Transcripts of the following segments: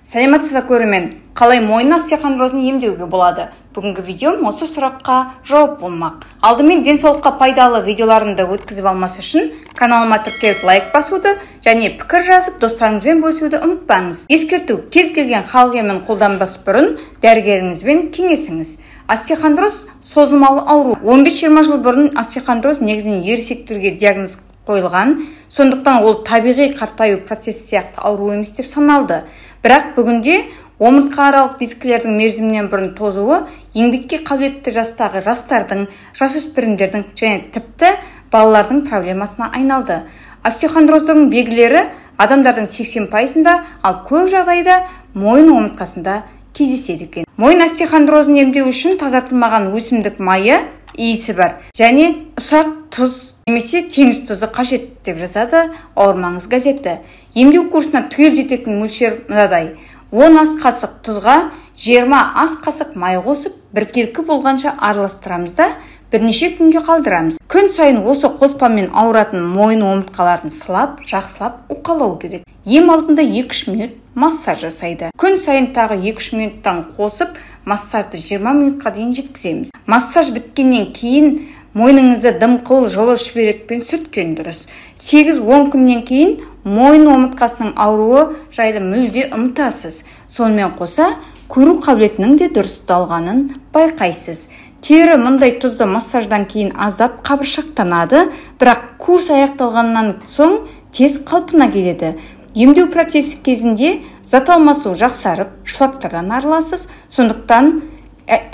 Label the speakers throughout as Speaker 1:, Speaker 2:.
Speaker 1: Сәлеметсіз бе, көрермен! Қалай мойын остеохондрозын емдеуге болады? Бүгінгі видеом осы сұраққа жауап болмақ. Алдымен денсаулыққа пайдалы видеоларымды өткізіп алмас үшін каналыма тіркеліп, лайк басуды және пікір жазып, достарыңызбен бөлісуді ұмытпаңыз. Ескерту: кез келген халық емін қолданбас бұрын дәрігеріңізбен кеңесіңіз. Остеохондроз созылмалы ауру. 15-20 жыл бұрын остеохондроз негізінен ересектерге диагноз қойылған, сондықтан ол табиғи қартаю процесі сияқты ауру емес деп саналды. Бірақ бүгінде омыртқааралық дискілердің мерзімінен бұрын тозуы еңбекке қабілетті жастағы жастардың, жасөспірімдердің және тіпті балалардың проблемасына айналды. Остеохондроздің белгілері адамдардың 80%-ында, ал көп жағдайда мойын омыртқасында кездеседі екен. Мойын остеохондрозын емдеу үшін тазартылмаған өсімдік майы иісі бар және ұсақ тұз немесе теңіз тұзы қажет деп жазады Ауырмаңыз газеті. Емдеу курсына түгел жететін мөлшер мынадай: 10 ас қасық тұзға 20 ас қасық май қосып, біркелкі болғанша араластырамыз да, бірнеше күнге қалдырамыз. Күн сайын осы қоспамен ауыратын мойын омыртқаларын сылап, жақсылап уқалау керек. Ем алдында 2-3 минут массаж жасайды. Күн сайын тағы 2-3 минуттан қосып, массажды 20 минутқа дейін жеткіземіз. Массаж біткеннен кейін мойныңызды дымқыл жылы шүберекпен сүрткен дұрыс. 8-10 күннен кейін мойын омыртқасының ауруы жайлы мүлде ұмытасыз. Сонымен қоса көру қабілетінің де дұрысталғанын байқайсыз. Тері мұндай тұзды массаждан кейін аздап қабыршақтанады, бірақ курс аяқталғаннан соң тез қалпына келеді. Емдеу процесі кезінде зат алмасу жақсарып, шлактардан арыласыз, сондықтан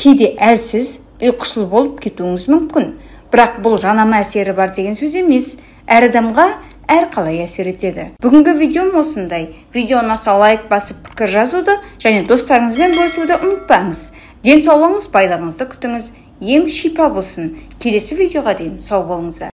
Speaker 1: кейде әлсіз, ұйқышыл болып кетуіңіз мүмкін. Бірақ бұл жанама әсері бар деген сөз емес. Әр адамға әр қалай әсер етеді. Бүгінгі видеом осындай. Видео ұнаса, лайк басып, пікір жазуды және достарыңызбен бөлісуді ұмытпаңыз. Денсаулығыңыз, байлығыңызды күтіңіз. Ем шипа болсын. Келесі видеоға дейін сау болыңыздар.